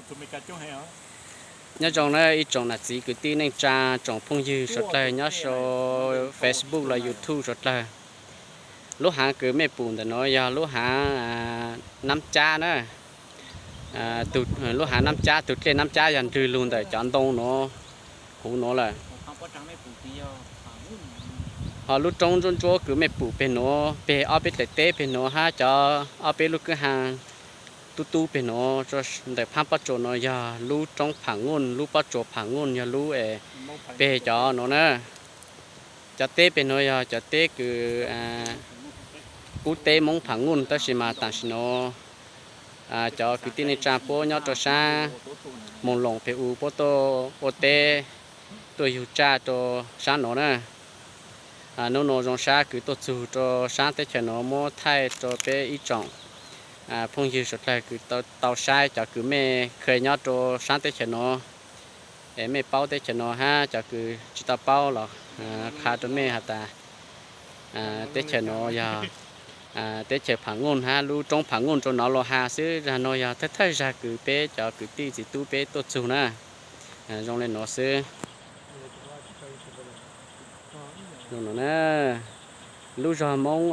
Nyob zoo na ib tsoom nam txiv kwv tij neej tsa, tsoom phooj ywg suav dlawg nyob sau Facebook los YouTube suav dlawg. Lub haav kws mej pum ntawm nuav yog lub haav Nab Cab na. Lub haav Nab Cab, tug dlej Nab Cab yog ndlwg lug ntawm cov ntoo nuav huv nuav lawm. Ho lub roob ntsuab ntsuab kws mej pum peg nuav, peg ob peb dlaim teb peg nuav hab cov ob peb lub kwj ha tub tub peg nuav, ntawm phab pob tsuas nuav yog lub roob Pham Nuj, lub pob tsuas Pham Nuj yog lub es peg cov nuav na. Cov teb peg nuav yog cov teb kws qub teb Moob Pham Nuj, tab sis mas tam sim nuav cov kwv tij neej tsa puab nyob rua saab Moos Loos peg u puab tuaj ua teb, tuaj yug tsaj rua saab nuav na. Nub nuav zoo sab kws tuaj txug rua saab teb chaws nuav muab thaij rua peb ib tsoom phooj ywg suav dlawg kws tau saib, cov kws mej kheev nyob rua saab teb chaws nuav es mej paub teb chaws nuav hab cov kws tsi tau paub los qha rua mej has tas teb chaws nuav yog teb chaws Pham Nuj hab lub roob Pham Nuj rua nuav lug has xwb. Zag nuav yog thawj thawj zag kws peb cov kwv tij txiv tub peb tuaj txug na. Zoo le nuav xwb. Lub zog Moob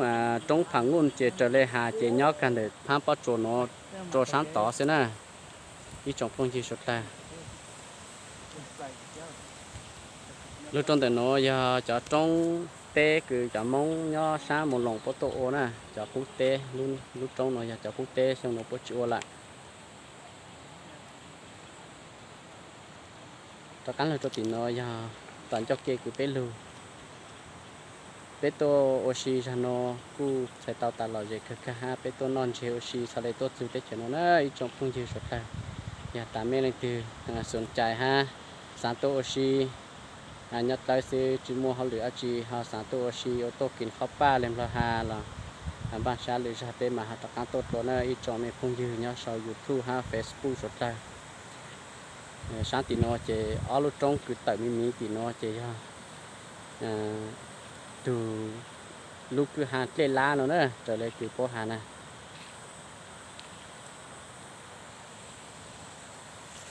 roob Pham Nuj ces raws le has ces nyob kag ntawm phab pob tsuas nuav rua saab tod xwb na ib tsoom phooj ywg suav dlawg. Lug rua ntawm nuav yog cov roob teb kws cov Moob nyob saab Moos Loos puab tuaj ua na, cov qub teb. Lub roob nuav yog cov qub teb, xyoo nuav puab tsi ua lawm. Rov qaab lug rua tim nuav yog tom ncauj ke kws peb lug, peb tuaj ua si zag nuav kuj txhais tau tas lom zem kawg kawg hab peb tuaj noj ntseg ua si txhad le tuaj txug teb chaws nuav na ib tsoom phooj ywg suav dlawg. Yog tas mej leej twg xoom cai hab xaav tuaj ua si nyob dlawb xwb tsi muaj hauj lwm dlaab tsi ho xaav tuaj ua si ua tuaj kis qhob paj le nplog has los npaaj sab lwm zag peb mam ho rov qaab tuaj dlua na ib tsoom mej phooj ywg nyob sau YouTube hab Facebook suav dlawg. Saab tim nuav ces ob lub roob kws tawm miv miv tim nuav ces yog tug lub kwj ha dlej lab nuav na, raws le kws puab has na.